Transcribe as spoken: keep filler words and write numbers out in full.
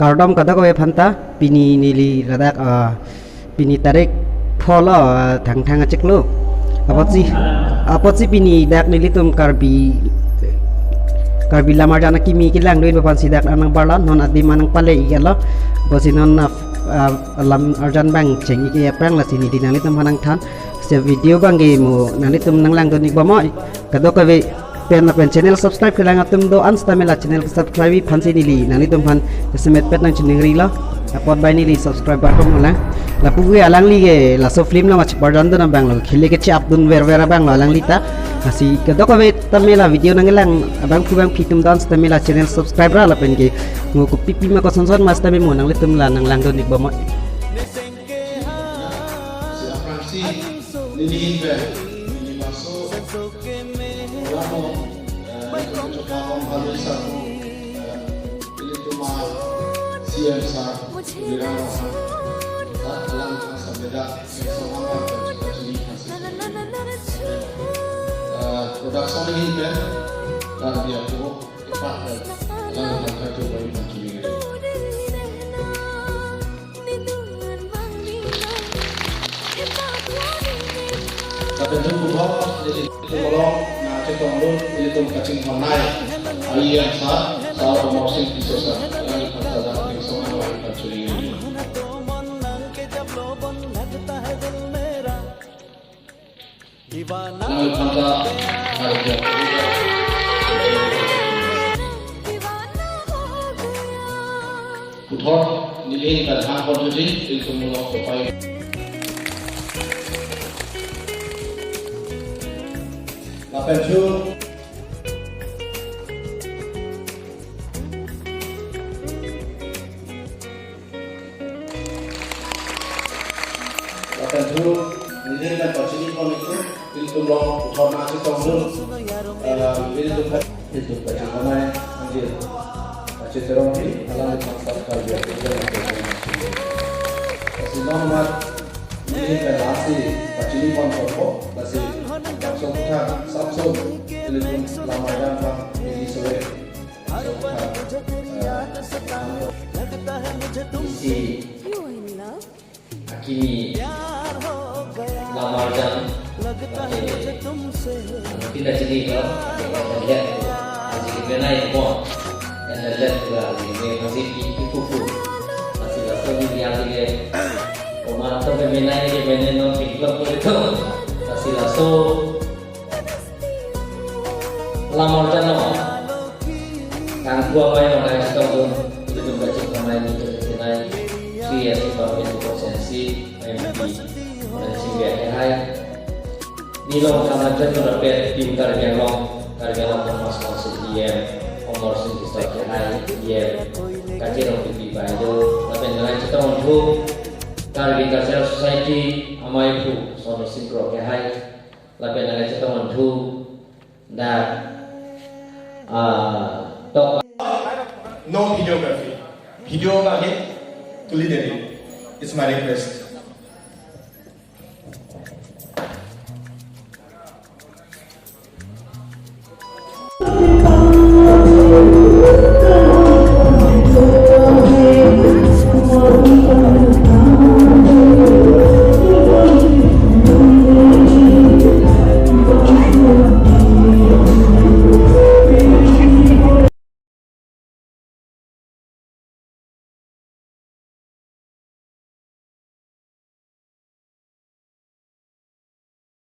Kardom kadokave aphanta, pini neli ladak, ah, pini tarik pho lo, ah, Thangthang achiklo. Apotsi, apotsi pini dak nelitum Karbi, Karbi lam arjan akimi kelang dun aphansi dak nang barlo, non adim nang pale iklo. Apotsi non, ah, ah, lam arjan abang cheng-ik aphrang lasi neli nanglitum aphan nangthan. Si video abang ke mo nanglitum nanglangdun-ik bomnoi. Kadokave pen lapen channel subscribe kelang atum do-an sitame la channel subscribe aphansi neli nanglitum aphan semet pet nangchiningrilo. Apot bai neli subscriber atum lang. Lapu ke alangli ke laso film along kacheparjandun abang lo, khele kache-apdun verver abang lo alangli ta. Lasi kadokave tame la video nangkelang abangphu bangphi atum do-an sitame la channel subscribe ra lapen ke mo kopi pima kosonson ma sitame mo nanglitum la nanglangdun-ik bomnoi. Si aphrangsi neli ahin pen neli laso Ramo, eh, neli kechok Ramo Bhalu Saku, eh, nelitum C M sir, Birang Rohan, ta alang kang sabeda, Kengso Amar, Kachini Khasi. Eh, production ahin pen, Karbi Apo, ipak pen, alang kang katu bai kachini. Lapen jun puthot, nelitum along nangchetongdun, nelitum kachinghonnei, I A S sir, sir Amarsing Tisso sir, alang aphan ta dak Kengso Amar kachini. Alang aphan ta, harap ya. Puthot neli ahin pen hang pon chuji, nelitum along kopai. Lapen thu. Lapen thu, neli ahin pen pachini pon-ik thu, nelitum along puthot nangchetongdun, eh, nelitum pen, nelitum kachinghonnei, anjir, Achi Terongpi, alang aphan ta Karbi Apo. Lasi non mat, neli ahin pen lasi pachini pon ponpo, lasi, sapso kutha, sapso, nelitum lam arjan abang, neli sore. Isi akimi lam arjan, eh, kita chini ko, eh, lihat ko, masih kita naik ko, dan lihat ko, ini masih di kuku. Masih langsung di yang ini, komandan ke menai ke menen non tinggal ko itu. Masih langsung lam arjan lo. Kangpu amei along nangchetongdun, nelitum kachinghonnei, nelitum kachinghonnei, three S Department Constituency, M P, Honorable Singh Bey Kehai. Neli along kachinghon rapet Team Karbi Anglong, Karbi Anglong Autonomous Council E M, Amarsing Tisso Kehai, E M, Kachirong P P Baideo, lapen nangchetongdun, Karbi Cultural Society, ameiphu, Soni Singh Kro Kehai, lapen nangchetongdun, dak, ah, tok. No videography. Video abang ke tuli deri. It's my request.